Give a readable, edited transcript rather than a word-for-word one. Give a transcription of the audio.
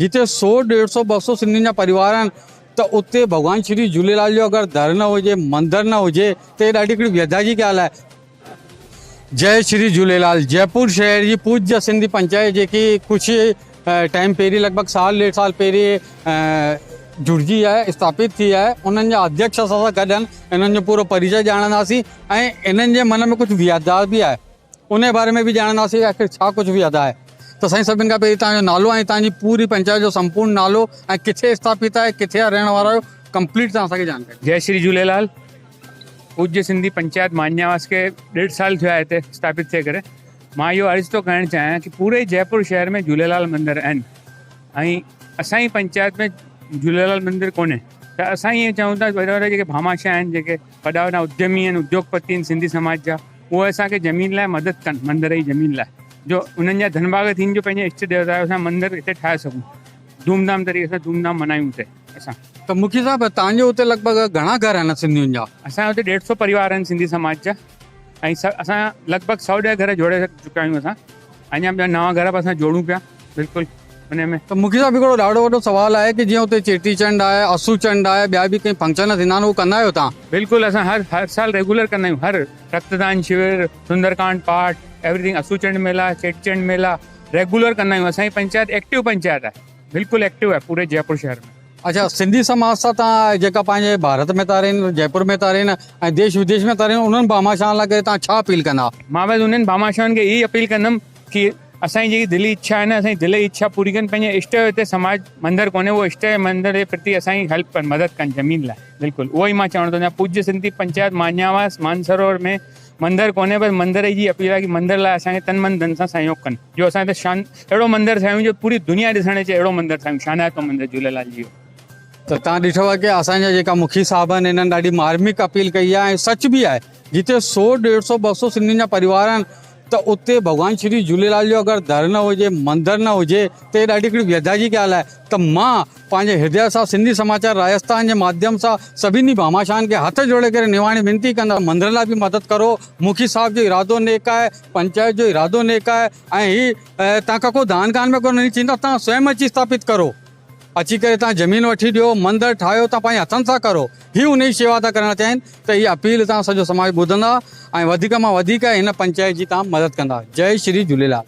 جتي سو ڏيڍ سو ٻه سو سنڌين جا پريوار آهن ته اتي ڀڳوان شري جهوليلال جو اگر در نه هجي مندر نه هجي ته هي ڏاڍي هڪڙي ويڌا جي ڳالهه آهي. جئي شري جهوليلال جئپور شهر جي پوڄ سنڌي پنچائت جيڪي ڪجهه ٽائيم پهرين لڳ ڀڳ سال ڏيڍ سال پهرين جڙجي آهي اسٿاپت ٿي آهي انهن جا اڌيڪش اسان سان گڏ آهن انهن جو پورو پريچي ڄاڻنداسين ۽ انهن جي من ۾ ڪجهه وياڌا به آهي ان باري ۾ به ڄاڻنداسين آخر ڇا ڪجهه وياڌا آهي ته سائين سڀن کان پهرين توهان جو نالو ۽ توهان جي پوري پنچائت جو سمپورڻ نالو ۽ ڪٿي اسٿاپت آهي ڪٿي جا رهڻ وارا آهيو ڪمپليٽ توهان اسان کي جانڪاري. جئي شري جهوليلال پوڄ سنڌي پنچائت مانياواس کي ڏيڍ سال ٿيو آهي هتي اسٿاپت ٿئي ڪري مان اهو عرض ٿو ڪرڻ چاهيان ڪي پوري جئپور شهر ۾ جهوليلال مندر آهن ۽ اسان جي پنچائت ۾ جهوليلال مندر ڪونهي ته اسان ائين چاهيون ٿا وڏا وڏا جيڪي ڀاماشا آهن جيڪي وڏا وڏا اديمي آهن اديوگپتي آهن سنڌي سماج جا اهي اسان کي زمين لاء مدد ڪن مندر جي زمين لاء جو انهن جا ڌنڀاڳ ٿين جو پنهنجي اشٽ ديوتا جو اسان مندر هتي ٺاهي سگهون ڌوم ڌام طريقي سان ڌوم ڌام منايون هتي اسان. ته مکي صاحب توهان جي اتي لڳ ڀڳ گهڻا گهر آهن سنڌين جا؟ اسان جي اتي ڏيڍ سو پريوار آهن سنڌي سماج جا ۽ اسان لڳ ڀڳ 110 گهر جوڙي چڪا آهيون اسان اڃا ٻيا نوان گهر به اسان جوڙون پيا بلڪل ان ۾. ته مکي صاحب هڪڙو ڏاڍو وڏو سوال آهي ڪي جيئن اتي چيٽي چنڊ آهي اسو چنڊ آهي ٻيا به ڪئي فنڪشن ٿيندا آهن اهو ڪندا آهيو توهان؟ بلڪل اسان هر هر سال ريگولر ڪندا آهيون هر رڪت دان شور سندر ڪانڊ پاٺ ايوري ٿنگ اسو چنڊ ميلا چيٽي چنڊ ميلا ريگولر ڪندا آهيون اسان جي پنچائت ايڪٽو پنچائت آهي بلڪل ايڪٽو آهي پوري جئپور شهر ۾. اڇا سنڌي سماج سان توهان جيڪا پنهنجي ڀارت ۾ ٿا رهن جئپور ۾ ٿا رهن ۽ ديش وديش ۾ ٿا رهن انهن ڀاماشاهن لاء ڪري توهان ڇا اپيل ڪندا؟ مان بس انهن ڀاماشاهن کي اهي اپيل ڪندم ڪي اسان جي جيڪي دلي اڇا آهي نه اسان جي دلي اڇا پوري ڪن پنهنجي اشٽ جو هتي سماج مندر ڪونهي اهو اشٽ جي مندر جي پرتي اسان جي هيلپ ڪن مدد ڪن زمين لاء بلڪل اهو ئي مان چوڻ ٿو چاهيان پوڄ سنڌي پنچائت مانياواس مانسروور ۾ مندر ڪونهي بس مندر جي اپيل آهي ڪي مندر لاء اسان کي تن من ڌن سان سهيوگ ڪن جو اسان هتي شان اهڙو مندر ٺاهيون جو پوري دنيا ڏسڻ اچي اهڙو مندر ٺاهيون شانائتو مندر جهوليلال جي جو. ته توهان ڏٺو آهي ڪي اسان جا جيڪا مکي صاحب آهن انهن ڏاڍي مارمڪ اپيل ڪئي آهي ۽ سچ به آهي جتي سو ڏيڍ سو ٻه سو سنڌين جا پريوار آهن ته اتي ڀڳوان شري جهوليلال جو اگر در نه هجي مندر نه هجي ته هي ڏاڍي هڪڙي ويڌا جي ڳالهه آهي ته مان پنهنجي هردي سان سنڌي سماچار راجسٿان جي ماڌيم سان سڀني ڀاماشاهن کي هٿ جوڙي ڪري نواڻي وينتي ڪندس مندر لاء به مدد ڪرو مکي صاحب جو ارادو نيڪ آهي پنچائت جو ارادو نيڪ آهي ۽ هي توهان کان ڪو دان ڪان به ڪونه چيندا توهان سويم اچي اسٿاپت ڪرو اچي ڪري توهان زمين وٺي ڏيو مندر ٺاهيو توهان پنهنجي هٿن سان ڪرو هي ان جي شيوا ٿا ڪرڻ چاهين ته هي اپيل توهان سڄو سماج ٻڌندا ۽ وڌيڪ مان وڌيڪ هن پنچائت جي توهان مدد ڪندا جئي شري جهوليلال.